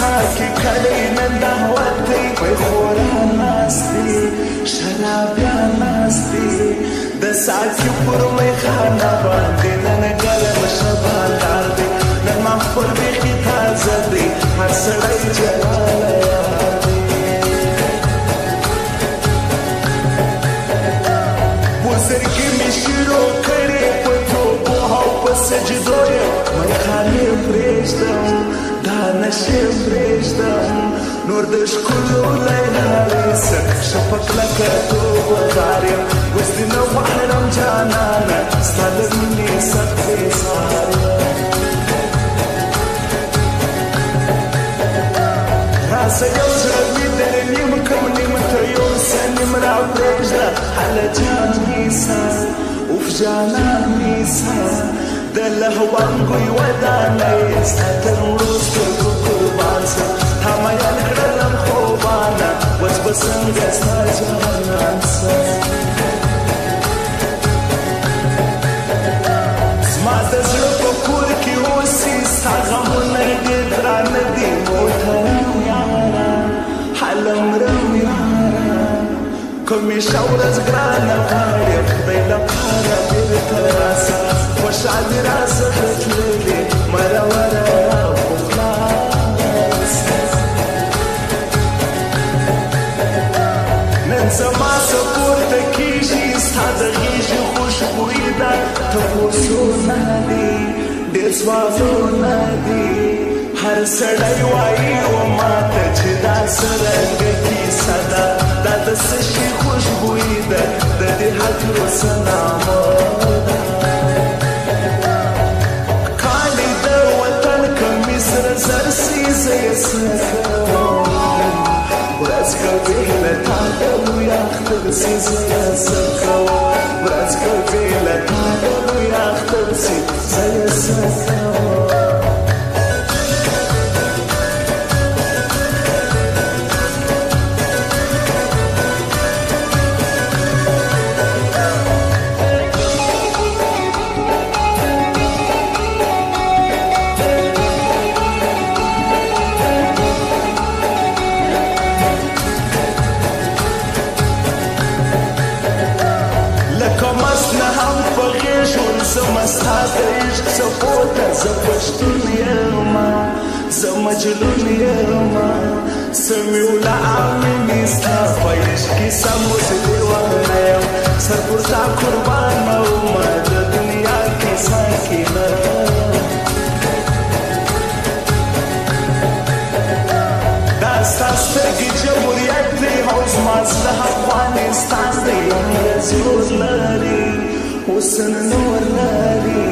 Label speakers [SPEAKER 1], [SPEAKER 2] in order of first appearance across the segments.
[SPEAKER 1] ساقي کړی نن دعوت دی، میخوران ناست دي، شرابیان ناست دي. د ساقي پر میخانه باندې نن ګرم ښه بانډار دی. نن محفل بیخي تازه دی، هر سړی جلاله یار دی. بزرګي مې شروع کړې په توبو او په سجدو یم. میخانې پرېږدم، دا نشې پرېږدم، نور د ښکلو لیلاوې څه ښه په کلکه توبه کار یم. اوس دې نه غواړم جانانه، ستا له مینې سخت بېزار یم. راسه یو زړه مې در نیم کم، نیم ته یوسه، نیم را پرېږده. هله جان مې سه، اوف جانان مې سه، د لهوانګو یوه دانه یې، ستا تر مړو سترګو قربان سم. تا میین کړلم خوبانه، اوس به څنګه ستا جانان سم. زما د زړه په کور کې اوسې، ستا غمونه ډېر درانه دي. محترم یاره، هله مرم یاره، که مې ښه ورځ ګرانه غواړې، خدای لپاره بېرته راسه. خوشحالي راڅخه تللې، مروره راپخلاصه. نن زما څه پورته کېږي، ستا د غېږې خوشبویي ده. تپوسونه دي، ډېر سوالونه دي، هر سړی وایي و ماته چې دا څه رنګه کیسه ده، دا د څه شي خوشبویي ده، د دې عطرو څه نامه ده. کالي د وطن که مې سره زر سي، زه یې څه کوم؟ ورځ که بې له تا د لوی اختر سي، زه یې څه کوم؟ ورځ که بې له تا د لوی اختر سي، زه یې څه کوم؟ لکه مست نه هم په غېږ ورځمه ستا د عشق څپو ته. زه پښتون یمه، زه مجنون یمه، سمیع امیني ستا په عشق کې سم اوس دیوانه یم. سر پر تا قربانومه، د دنیا کیسه کې نه دا ستا سترګې جمهوریت دی او زما زړه افغانستان دی. عمر زور لري، حسن نور لري،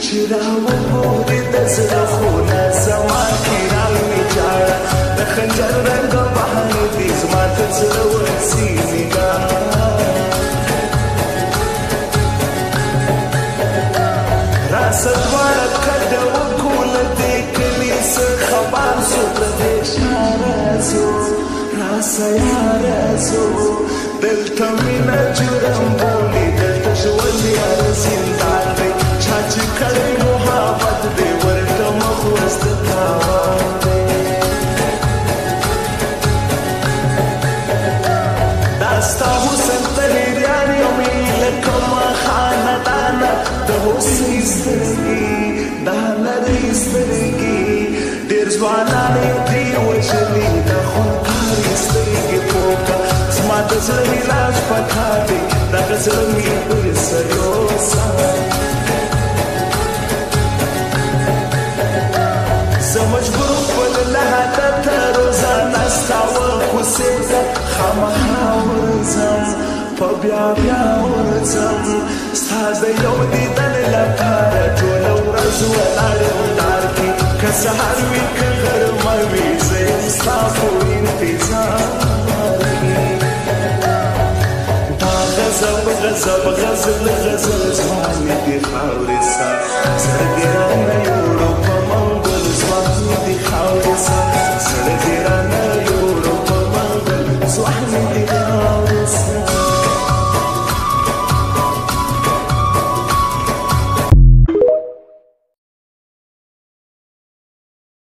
[SPEAKER 1] چې راوګوري د زړه خونه زما کې راویجاړه. د خنجر رنګ بهر دي، زما ته زړه ورځي نګاه. راسه دواړه کډه وکړو له دې کلي څخه بار سو، له دې ښاره ځو، راسه یاره ځو. دلته مینه جرم بولي، دلته ژوند یار زندان دی. چا چې کړی محبت دی، ورته مخ اوس د تاوان دی. دا ستا حسن ته حیران یم لکه ما خاندانه. د هوسۍ سترګې، دا نرۍ سترګې، ډېر ځوانان یې دي وژلي، د خونکارې سترګې پوکه. زما د زړه علاج پکار دی، دغه زړه مې پر سر یوسه. زه مجبور خپل له عادته روزانه ستا و کوڅې ته خامخا ورځم، په بیا بیا ورځم. ستا د یو دیدن لپاره ټوله ورځ ولاړ یم لار کې، که سهار وي که غرمه وي، زه یم ستا په انتظار کې. دا غضب غضب غزل غزل ځواني دي خاورې سه، زړه دې رانه